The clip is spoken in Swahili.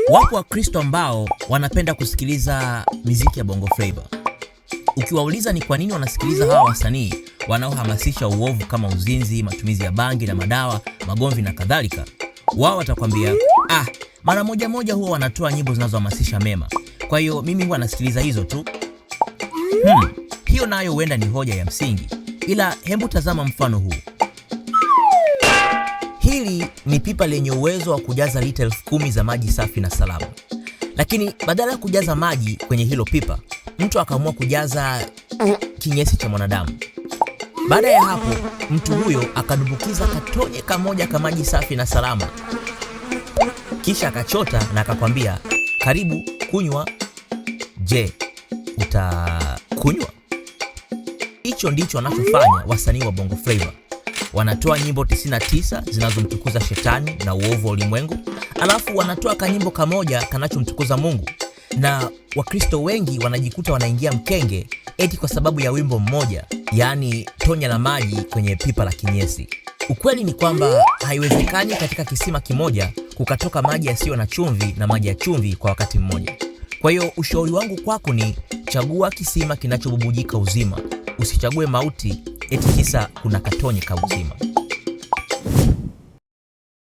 Wapo Wakristo ambao wanapenda kusikiliza miziki ya Bongo Flava. Ukiwauliza ni kwa nini wanasikiliza hawa wasanii wanaohamasisha uovu kama uzinzi, matumizi ya bangi na madawa, magomvi na kadhalika, wao watakwambia mara moja moja huwa wanatoa nyimbo zinazohamasisha mema, kwa hiyo mimi huwa nasikiliza hizo tu. Hiyo nayo huenda ni hoja ya msingi, ila hebu tazama mfano huu. Hili ni pipa lenye uwezo wa kujaza lita 10,000 za maji safi na salama, lakini badala ya kujaza maji kwenye hilo pipa, mtu akaamua kujaza kinyesi cha mwanadamu. Baada ya hapo, mtu huyo akadumbukiza katonye kamoja ka maji safi na salama, kisha akachota na akakwambia, karibu kunywa. Je, utakunywa? Hicho ndicho wanachofanya wasanii wa Bongo Flava. Wanatoa nyimbo 99 zinazomtukuza shetani na uovu wa ulimwengu, alafu wanatoa kanyimbo kamoja kanachomtukuza Mungu, na Wakristo wengi wanajikuta wanaingia mkenge eti kwa sababu ya wimbo mmoja, yaani tonya la maji kwenye pipa la kinyesi. Ukweli ni kwamba haiwezekani katika kisima kimoja kukatoka maji yasiyo na chumvi na maji ya chumvi kwa wakati mmoja. Kwa hiyo ushauri wangu kwako ni chagua kisima kinachobubujika uzima, usichague mauti eti kisa kuna katonye ka uzima.